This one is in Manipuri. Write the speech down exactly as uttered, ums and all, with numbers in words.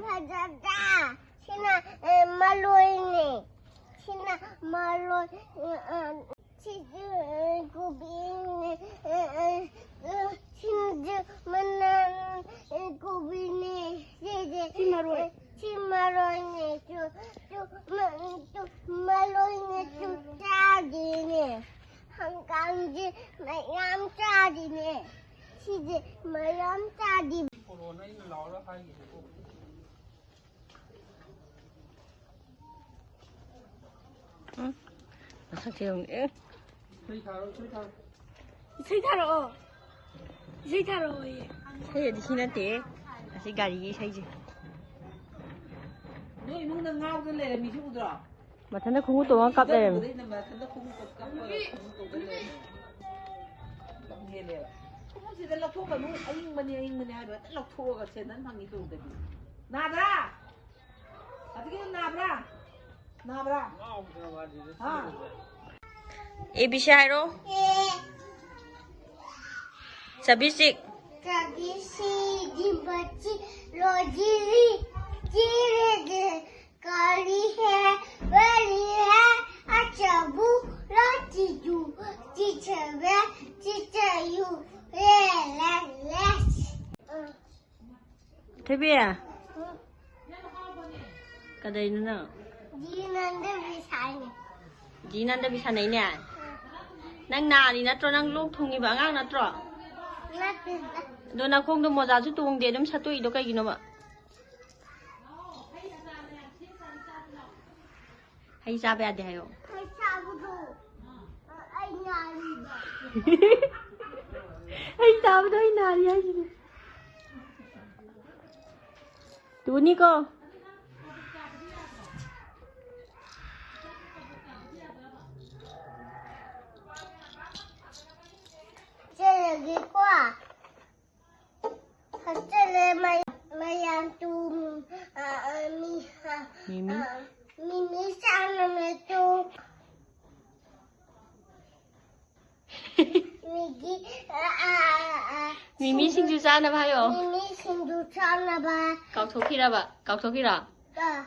ꯐꯖꯗ꯭ꯔꯥ? ꯁꯤꯅ, ꯑꯦ, ꯃꯔꯣꯏꯅꯦ꯫ ꯁꯤꯅ ꯃꯔꯣꯏ, ꯑ, ꯑ, ꯁꯤꯁꯨ, ꯑ, ꯀꯣꯕꯤꯅꯦ꯫ ꯑ, ꯑ, ꯑ, ꯁꯤꯁꯨ ꯃꯅꯥ, ꯑ, ꯀꯣꯕꯤꯅꯦ꯫ ꯁꯤꯁꯦ, ꯁꯤ ꯃꯔꯣꯏ꯫ ꯑ, ꯁꯤ ꯃꯔꯣꯏꯅꯦ꯫ ꯆꯨ, ꯆꯨ, ꯃ-, ꯆꯨ, ꯃꯔꯣꯏꯅꯦ꯫ ꯆꯨ ꯆꯥꯗꯦꯅꯦ꯫ ꯍꯪꯒꯥꯝꯁꯦ ꯃꯌꯥꯝ ꯆꯥꯗꯦꯅꯦ꯫ ꯁꯤꯁꯦ ꯃꯌꯥꯝ ꯆꯥꯗꯦ꯫ ꯎꯝ? ꯃꯁꯛꯁꯦ ꯌꯦꯡꯉꯨꯅꯦ꯫ ꯑꯦ꯫ ꯏꯁꯩ ꯊꯥꯔꯛꯑꯣ꯫ ꯏꯁꯩ ꯊꯥꯔꯛꯑꯣꯌꯦ꯫ ꯏꯁꯩ ꯑꯗꯤ ꯁꯤ ꯅꯠꯇꯦ꯫ ꯑꯁꯤ ꯒꯥꯔꯤꯒꯤ ꯏꯁꯩꯁꯦ꯫ ꯅꯣꯏ ꯏꯃꯨꯡꯗ ꯉꯥꯎꯗꯅ ꯂꯩꯔꯝꯃꯤꯁꯤ ꯎꯗ꯭ꯔꯣ? ꯃꯊꯟꯇ ꯈꯣꯡꯎꯞ ꯇꯣꯡꯉ ꯀꯞ ꯂꯩꯔꯝꯃꯤ꯫ ꯎꯗꯩ ꯃꯊꯟꯇ ꯈꯣꯡꯎꯞ ꯀꯞ-, ꯀꯞꯄꯒ ꯈꯣꯡꯎꯞ ꯇꯣꯡꯗꯅ ꯂꯩꯔꯝꯃꯤ꯫ ꯂꯝ ꯍꯦꯜꯂꯦꯕ꯫ ꯈꯣꯡꯎꯞꯁꯤꯗ ꯂꯧꯊꯣꯛꯀꯅꯨ, ꯑꯌꯤꯡꯕꯅꯤ, ꯑꯌꯤꯡꯕꯅꯤ ꯍꯥꯏꯕ ꯍꯦꯛꯇ ꯂꯧꯊꯣꯛꯑꯒ ꯁꯦꯟꯗꯟ ꯐꯪꯉꯤ ꯇꯣꯡꯗꯕꯤ꯫ ꯅꯥꯗ꯭ꯔꯥ? ꯑꯗꯨꯒꯤ ꯅꯥꯕ꯭ꯔꯥ? ꯅꯥꯕ꯭ꯔꯥ? ꯍꯥ? ꯑꯦ ꯕꯤ ꯁꯤ ꯍꯥꯏꯔꯣ꯫ ꯑꯦ꯫ ꯆꯕꯤꯁꯤꯛ꯫ ꯆꯕꯤꯁꯤꯛ, ꯗꯤꯝꯕꯆꯤ, ꯂꯣꯖꯤꯔꯤ, ꯆꯤꯔꯦꯗꯦ, ꯀꯥꯂꯤ ꯍꯦ, ꯕꯦꯂꯤ ꯍꯦ, ꯑꯆꯕꯨ, ꯂꯣꯆꯤꯖꯨ, ꯆꯤꯆꯕꯦ, ꯆꯤꯆꯌꯨ, ꯂꯦ, ꯂꯦ, ꯂꯦ꯫ ꯊꯣꯏꯕꯤ, ꯀꯗꯩꯅꯣ ꯅꯪ? ꯖꯤ ꯅꯟꯗꯕꯤ ꯁꯥꯏꯅꯦ꯫ ꯖꯤ ꯅꯟꯗꯕꯤ ꯁꯥꯟꯅꯩꯅꯦ? ꯅꯪ ꯅꯥꯔꯤ ꯅꯠꯇ꯭ꯔꯣ? ꯅꯪ ꯂꯣꯛ ꯊꯨꯡꯉꯤꯕ ꯑꯉꯥꯡ ꯅꯠꯇ꯭ꯔꯣ? ꯅꯠꯇꯦꯗ꯫ ꯑꯗꯣ ꯅꯈꯣꯡꯗꯣ ꯃꯣꯖꯥꯁꯨ ꯇꯣꯡꯗꯦ, ꯑꯗꯨꯝ ꯁꯠꯇꯣꯛꯏꯗꯣ ꯀꯩꯒꯤꯅꯣꯕ? ꯍꯩ ꯆꯥꯕ ꯌꯥꯗꯦ ꯍꯥꯏꯌꯣ꯫ ꯍꯩ ꯆꯥꯕꯗꯣ, ꯑ, ꯑꯩ ꯅꯥꯔꯤꯕ꯫ ꯍꯩ ꯆꯥꯕꯗꯣ ꯑꯩ ꯅꯥꯔꯤ ꯍꯥꯏꯁꯤꯗꯤ꯫ ꯇꯨꯅꯤꯀꯣ꯫ ꯆꯠꯂꯒꯦꯀꯣ꯫ ꯍꯣꯁꯇꯦꯜꯗ ꯃꯌꯥꯝ ꯇꯨ, ꯑ, ꯑ, ꯃꯤ, ꯑ, ꯃꯤꯃꯤ? ꯑ, ꯃꯤꯃꯤ ꯆꯥꯅꯕ ꯇꯨ꯫ ꯃꯤꯒꯤ, ꯑ, ꯑ, ꯑ, ꯑ, ꯃꯤꯃꯤ ꯁꯤꯡꯖꯨ ꯆꯥꯅꯕ ꯍꯥꯏꯌꯣ꯫ ꯃꯤꯃꯤ ꯁꯤꯡꯖꯨ ꯆꯥꯅꯕ꯫ ꯀꯥꯎꯊꯣꯛꯈꯤꯔꯕ? ꯀꯥꯎꯊꯣꯛꯈꯤꯔꯣ? ꯑ,